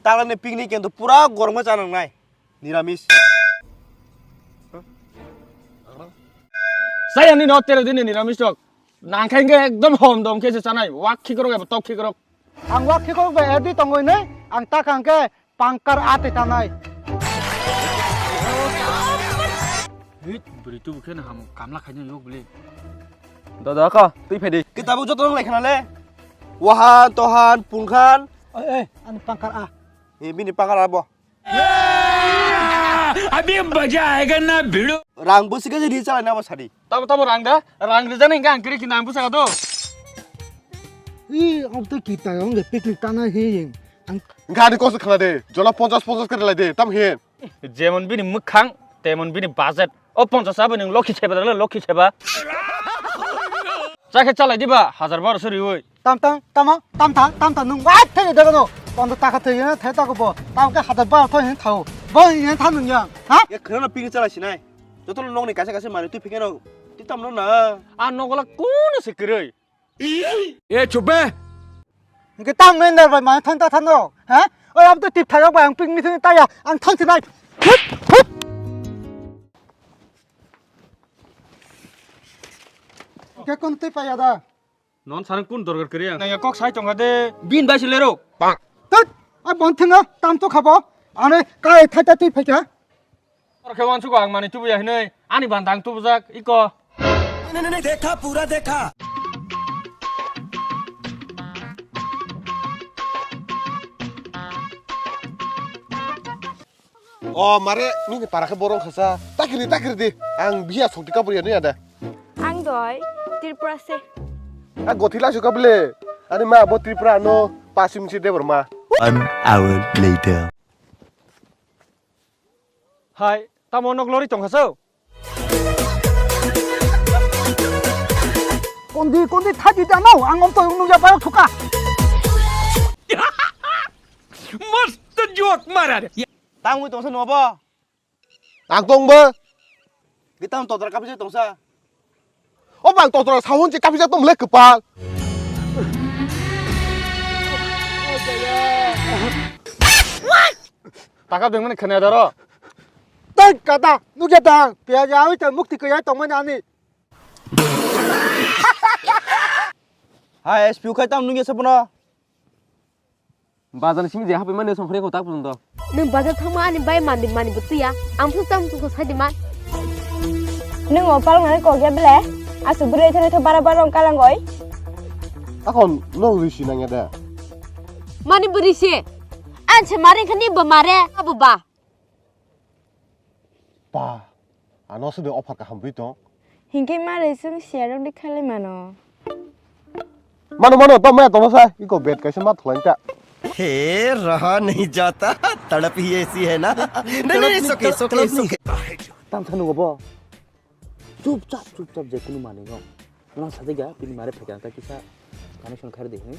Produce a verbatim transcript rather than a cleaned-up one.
Talani picnic kento pura gorokma chanangnai. Niramis. Sayani no tere dini niramis tok. Nangkhe hwnkhe ekdom hom dom khe se chanai. Wak khikrok eba tok khikrok. Ang wak khikrok bai edi tongoi nei. Ang ta kangkhe pangkar ate tanai. Hit, bwrwi tubu khe na ham kamla khaina yok bwle. Dada ka, twi phai di. Kitabuk joto nang lai khana le. Wahan, tohan, pungkhan. Oi, oi, ani pangkar a. He, bini pangkar a bo. Abhi maza aayega na bhidu. Rang bwswk khe ri chalai na bo sadi. Tamo, tamo rang da? Rang rijani hingke ang kiri kina ang bwswk do. Ih, ang to kita ang de picnic tana he. Ang Gari koso khana de, jola ponchas ponchas khe lai de, tam he. Jemon bini mwkhang, temon bini budget. O ponchas abo nwng lokhi seba dala, lokhi seba. Chakhe chalai diba, hajar barosho riwi. Tam tam, tamo, tam tha, tam tha, nwng wai thai de gano. Pondo taka thai na, thai ta ko bo. Tam ke hajar barosho hin thao. Bo hin tha nwng yang, ha? Ya khana picnic chalai sinai. Joto nokni kaisa kaisa mari twi phikeno. Twi tam no na. A nogola kono se kwrwi. E, chup be! Hingke tang nai ner bai mane thang ta thang no, ha? Oi, abo to tip thajak bai ang ping ni thani taya, ang thang sinai. Hup, hup. Hingke kun twi paya da? Non sarang kun dorgar kari ang. Nang ya kok sai tongga de. Bin bai silero. Tut, ai bon thinga, tam to khabo. Ane kai thai ta twi phaika. Oro khe uansukgo ang manwi tubuya hinwi ani banda ang tubujak iko. नहीं, नहीं, नहीं, देखा, पूरा देखा। O mare nini para khe borong khasa takiri takiri di ang biya sokti kapur ya nui ada. Ang doi Tripura se. A gothi lasu kapile ani ma bo Tripura no pasim si debor ma. One hour later. Hai, tamo nok lori tongkha so? Kondi, kondi, thaji dano, ang om toyong nungya bayok thuka. Mast joke mara re. Tangwi tongsa no bo? Ang tong bo. Gitam totra kapijak tongsa. O bang totra sahun che kapijak tong le kwpal. Taka dengmani khene daro. Tai kata, nugya dang, piya ya oi ta mukti kaya tongmani ani. Hai, S P U khai tam nugya sabono. Bazar ni simi je hapai mani song khre ko tak pun do. Nwng bazar thangma ani bai mandi mani bo tuya. Ang phu tam tu ko sai di man. Nwng o pal ngai ko ge ble. Asu bwrwi thani tho bara bara rong kalang goi. Akon no risi nang ya da. Mani bwrwi si. An se mare khani bo mare abu ba. Ba, ano se de offer kaham bui tong. Hingke mare sung siarong de khalai mano. Mano, mano, to maya tongma sa, iko bed kaisa ma thulai ta. हे रहा नहीं जाता, तड़प ही ऐसी है ना। नहीं, नहीं, it's okay, it's okay, it's okay। Tam thanu go bo. Chupchap, chupchap je kunu mani go. Nang sa de ga, bini mare phekang ta kisa connection khar de, hmm?